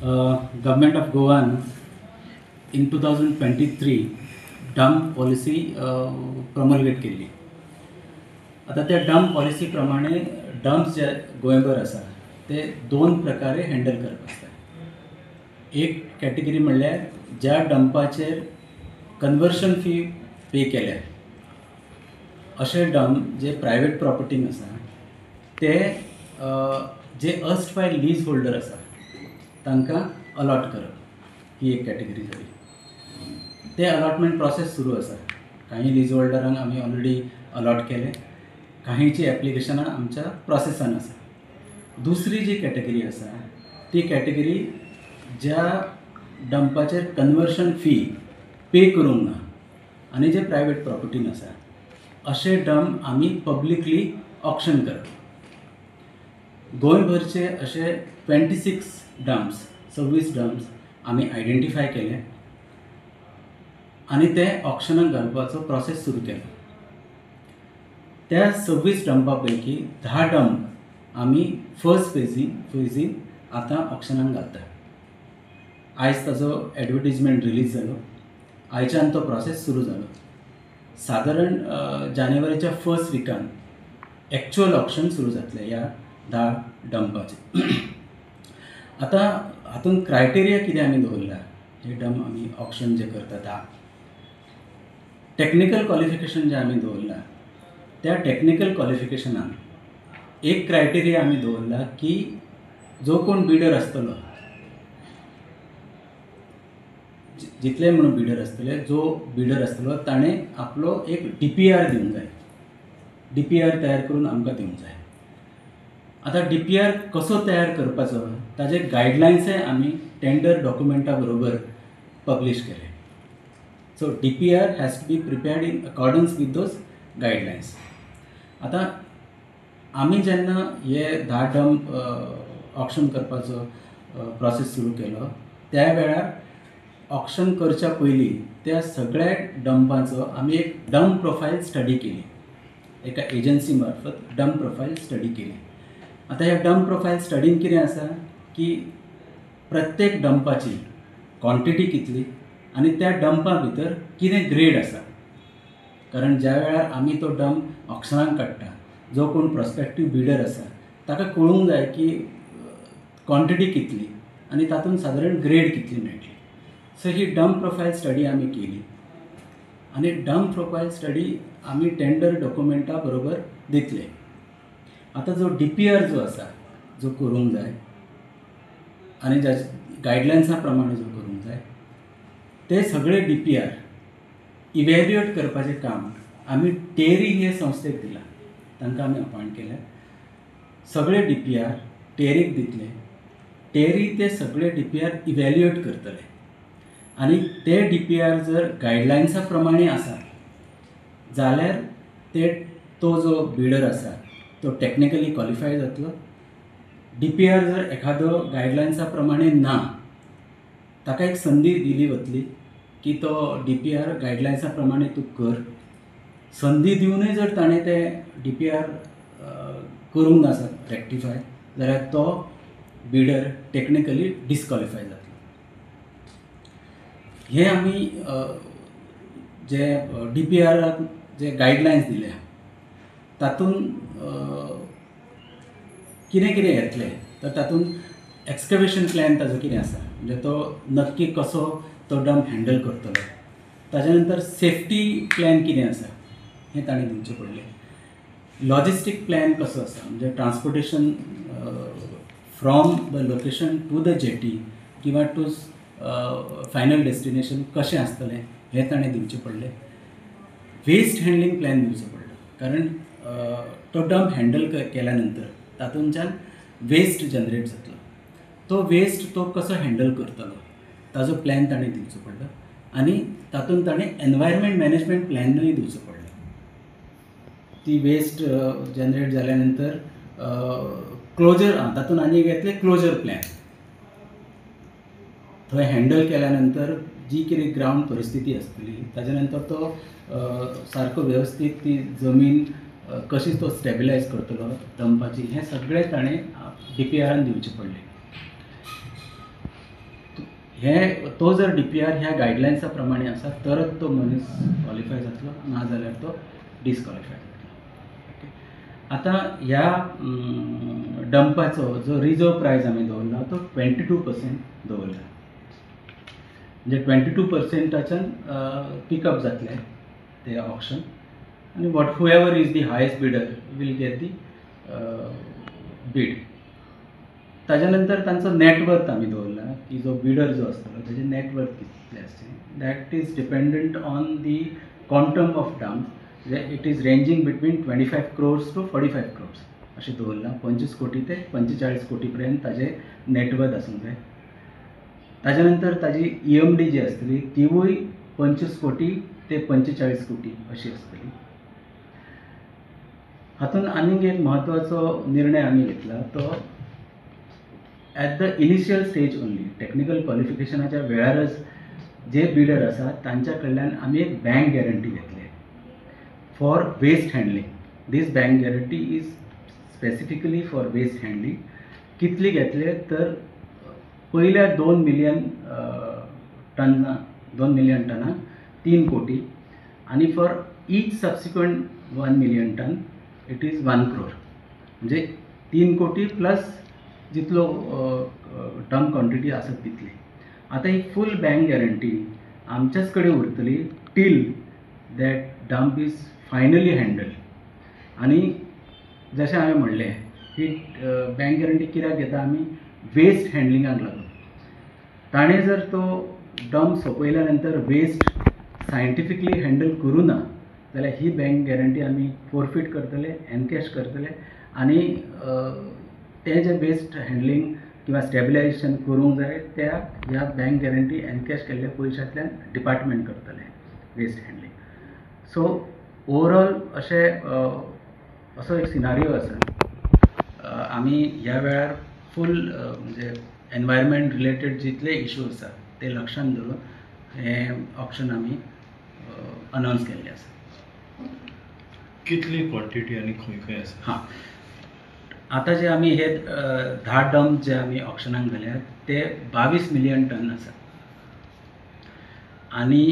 Government of Goan in 2023 dump policy promulgate केल्ली. आतां त्या डंप पॉलिसी प्रमाणे डंप्स जे गोंयभर आसा ते दोन प्रकारे हँडल करप आसता. एक कॅटेगरी म्हणल्यार ज्या डंपाचेर कन्वर्शन फी पे केल्या अशे डंप जे प्रायवेट प्रॉपर्टीन आसा ते जे अर्स्टवायल लीज होल्डर आसा तांकां अलॉट करप, ही एक कॅटेगरी जाली. ते अलॉटमेंट प्रोसेस सुरू आसा. काही लीज होल्डरांक आमी ऑलरेडी अलॉट केले, काहींची एप्लिकेशनां आमच्या प्रोसेसान आसा. दुसरी जी कॅटेगरी आसा ती कॅटेगरी ज्या डंपाचेर कन्वर्शन फी पे करूंक ना आनी जे प्रायवेट प्रॉपर्टीन आसा अशे डंप आमी पब्लिकली ऑक्शन करप. गोंयभरचे अशे 26 डंप्स, 26 डंप्स आमी आयडेंटिफाय केले आनी ते ऑक्शनाक घालपाचो प्रोसेस सुरू केलो. त्या 26 डंपा पैकी 10 डंप आमी फर्स्ट फेजीन आतां ऑक्शनाक घालता. आयज ताजो एडवर्टीजमेंट रिलीज जालो, आयच्यान तो प्रोसेस सुरू जालो. सादारण जानेवारीच्या फर्स्ट विकान एक्चुअल ऑक्शन सुरू जातलें ह्या 10 डंपाचें. आतां हातूंत क्रायटेरिया कितें आमी दवरला, हे डंप आमी ऑक्शन जे करता 10, टॅक्निकल क्वॉलिफिकेशन जें आमी दवरलां त्या टॅक्निकल क्वॉलिफिकेशनान एक क्रायटेरिया आमी दवरला की जो कोण बिडर आसतलो, जितले म्हणून बिडर आसतले, जो बिडर आसतलो ताणें आपलो एक DPR दिवंक जाय, DPR तयार करून आमकां दिवंक जाय. आतां DPR कसो तयार करपाचो ताजे गायडलायन्सय आमी टेंडर डॉक्युमेंटा बरोबर पब्लिश केले. So DPR has to be prepared in accordance with those guidelines. आतां आमी जेन्ना हे 10 डंप ऑक्शन करपाचो प्रोसेस सुरू केलो त्या वेळार ऑक्शन करच्या पयलीं त्या सगळ्या डंपाचो आमी एक डंप प्रोफायल स्टडी केली, एका एजन्सी मार्फत डंप प्रोफायल स्टडी केली. आतां ह्या डंप प्रोफायल स्टडीन कितें आसा की प्रत्येक डंपाची क्वॉन्टिटी कितली आनी त्या डंपा भितर कितें ग्रेड आसा. कारण ज्या वेळार आमी तो डंप ऑक्शनाक काडटा, जो कोण प्रोस्पेक्टीव बिडर आसा ताका कळूंक जाय की क्वॉन्टिटी कितली आनी तातूंत सादारण ग्रेड कितली मेळटली. सो ही डंप प्रोफायल स्टडी आमी केली आनी डंप प्रोफायल स्टडी आमी टेंडर डॉक्युमेंटा बरोबर दितले. आतां जो DPR जो आसा जो करूंक जाय आनी ज्या गायडलायन्सा प्रमाणे जो करूंक जाय ते सगळे DPR evaluate करपाचें काम आमी टेरी हे संस्थेक दिलां, तांकां आमी अपॉयंट केल्या. सगळे DPR टेरीक दितले, टेरी ते सगळे DPR evaluate करतले आनी ते DPR जर गायडलायन्सा प्रमाणे आसा जाल्यार ते तो जो बिडर आसा तो टॅक्निकली क्वॉलिफाय जातलो. DPR जर एखादो गायडलायन्सा प्रमाणे ना ताका एक संदी दिली वतली की तो DPR गायडलायन्सा प्रमाणे तूं कर. संदी दिवनूय जर ताणें ते DPR करूंक ना रेक्टिफाय जाल्यार तो बिडर टॅक्निकली डिस्क्वॉलिफाय जातलो. हे आमी जे DPR जे गायडलायन्स दिल्या तातूंत कितें कितें येतलें तर तातूंत एक्सकवेशन प्लॅन ताजो कितें आसा, म्हणजे तो नक्की कसो तो डंप हँडल करतलो, ताज्या नंतर सेफ्टी प्लॅन कितें आसा हें ताणें दिवचें पडलें, लॉजिस्टीक प्लॅन कसो आसा म्हणजे transportation from the location to the jetty किंवा टू फायनल डेस्टिनेशन कशें आसतलें हें ताणें दिवचें पडलें, वेस्ट हँडलिंग प्लॅन दिवचो पडलो, कारण तो डंप हँडल केल्या नंतर तातूंतल्यान वेस्ट जनरेट जातलो, तो वेस्ट तो कसो हँडल करतलो ताजो प्लॅन ताणें दिवचो पडलो आनी तातूंत ताणें एनवायरमेंट मॅनेजमेंट प्लॅनूय दिवचो पडलो. ती वेस्ट जनरेट जाल्या नंतर क्लोजर, तातूंत आनी एक येतलें क्लोजर प्लॅन, थंय हँडल केल्या नंतर जी कितें ग्रावंड परिस्थिती आसतली ताज्या नंतर तो सारको वेवस्थीत ती जमीन कशी तो स्टेबिलायज करतलो डंपाची, हें सगळें ताणें DPR दिवचें पडलें. हे तो जर डीपीआर ह्या गायडलायन्सा प्रमाणे आसा तरच तो मनीस क्वॉलिफाय जातलो, ना जाल्यार तो डिसक्वॉलिफाय जातलो. ओके, आतां ह्या डंपाचो जो रिजर्व प्रायज आमी दवरला तो 22% दवरला, म्हणजे 22%च्यान पिकअप जातलें ते ऑक्शन आनी what whoever is the highest bidder will get the bid. ताज्या नंतर तांचो नेटवर्थ आमी दवरला की जो बिडर जो आसतलो ताजें नेटवर्थ कितलें आसचें, that is dependent on the quantum of dump. It is ranging between 25 crores to 45 crores अशें दवरलां. 25 कोटी ते 45 कोटी पर्यंत ताजें नेटवर्थ आसूंक जाय. ताज्या नंतर ताजी EMD जी आसतली तिवूय 25 कोटी ते 45 कोटी अशी आसतली. हातूंत आनीक एक म्हत्वाचो निर्णय आमी घेतला तो at the initial stage only, technical क्वॉलिफिकेशनाच्या वेळारच J bidder आसा तांच्या कडल्यान आमी एक बँक गॅरंटी घेतली for waste handling. This bank guarantee is specifically for waste handling. कितली घेतले तर पयल्या 2 मिलियन टन्ना, 2 मिलियन टनाक 3 कोटी आनी for each subsequent 1 million ton it is 1 crore. म्हणजे 3 कोटी प्लस जितलो टन क्वॉन्टिटी आसत तितली. आतां ही फूल बँक गॅरंटी आमच्याच कडेन उरतली till that dump is finally handle. आनी जशें हांवें म्हणलें ही बँक गॅरंटी कित्याक घेता आमी, वेस्ट हँडलिंगाक लागून. ताणें जर तो डंप सोंपयल्या नंतर वेस्ट सायंटिफिकली हँडल करूं ना जाल्यार ही बँक गॅरंटी आमी फोरफीट करतले, एनकॅश करतले आनी तें जें वेस्ट हँडलिंग किंवा स्टेबिलायजेशन करूंक जाय त्या ह्या बँक गॅरंटी एनकॅश केल्ल्या पयशांतल्यान डिपार्टमेंट करतलें वेस्ट हँडलिंग. सो ओवरऑल अशें असो एक सिनारियो आसा. आमी ह्या वेळार फूल म्हणजे एनवायरमेंट रिलेटेड जितले इशू आसा ते लक्षांत धरून हें ऑप्शन आमी अनावन्स केल्लें आसा. कितली क्वॉन्टिटी आनी खंय खंय आसा? हां, आतां जे आमी हे 10 डंप जे आमी ऑक्शनाक घाल्यात ते 22 मिलियन टन आसा आनी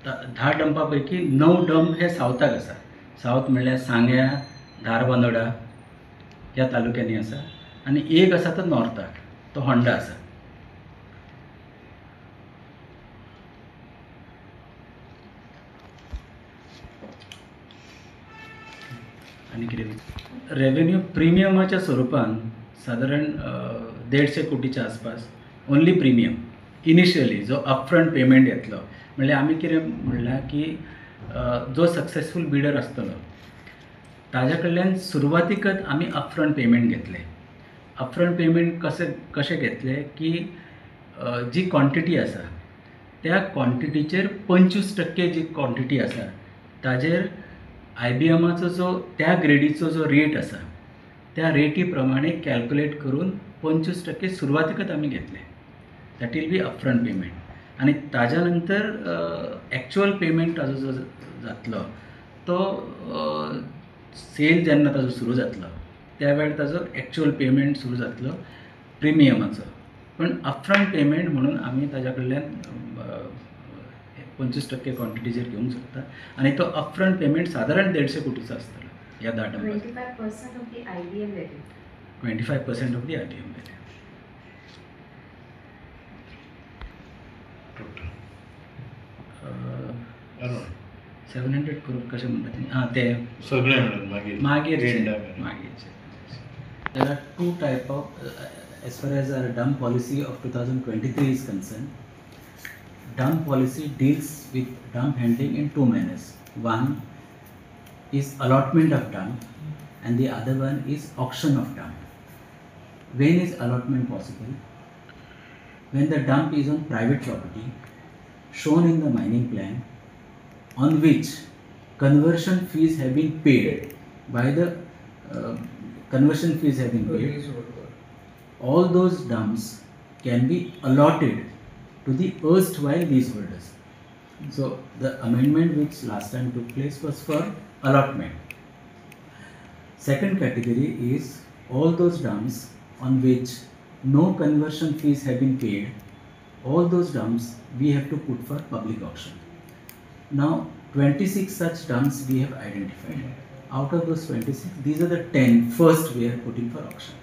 10 डंपा पैकी 9 डंप हे सावथाक आसा. सावथ म्हणल्यार सांग्या, धारबांदोडा ह्या तालुक्यांनी आसा आनी एक आसा तो नॉर्थाक, तो होंडा आसा. आनी कितें रेवेन्यू प्रिमियमाच्या स्वरुपान सादारण 150 कोटीच्या आसपास ओन्ली प्रिमियम इनिशियली जो अपफ्रंट पेमेंट येतलो. म्हणल्यार आमी कितें म्हणलां की जो सक्सेसफूल बिडर आसतलो ताज्या कडल्यान सुरवातीकच आमी अपफ्रंट पेमेंट घेतले. अपफ्रंट पेमेंट कशें कशें घेतले की जी क्वॉन्टिटी आसा त्या क्वॉन्टिटीचेर 25% जी क्वॉन्टिटी आसा ताजेर IBMाचो जो त्या ग्रेडीचो जो रेट आसा त्या रेटी प्रमाणे कॅल्क्युलेट करून 25% सुरवातीकच आमी घेतले. That will be upfront payment. आनी ताज्या नंतर एक्चुअल पेमेंट ताजो जो जातलो तो सेल जेन्ना ताजो सुरू जातलो त्या वेळार ताजो एक्चुअल पेमेंट सुरू जातलो प्रिमियमाचो. पण अपफ्रंट पेमेंट म्हणून आमी ताज्या कडल्यान 25% क्वॉन्टिटीचेर घेवंक शकता आनी तो अपफ्रंट पेमेंट सादारण 150 कोटीचो आसतलो ह्या 10 डंपाचो. 25% of the IBM value. 25% of the IBM value. Total 700 crore कशें म्हणटा तें? आं, ते सगळें मेळून मागीर मागीर मागीर. There are two type of, as far as our dump policy of 2023 is concerned, dump policy deals with dump handling in two manners. One is allotment of dump and the other one is auction of dump. When is allotment possible? When the dump is on private property shown in the mining plan, on which conversion fees have been paid by the conversion fees have been paid, all those dumps can be allotted to the erstwhile leaseholders. So the amendment which last time took place was for allotment. Second category is all those dumps on which no conversion fees have been paid, all those dumps we have to put for public auction. Now 26 such dumps we have identified. Out of those 26, these are the 10 first we are putting for auction.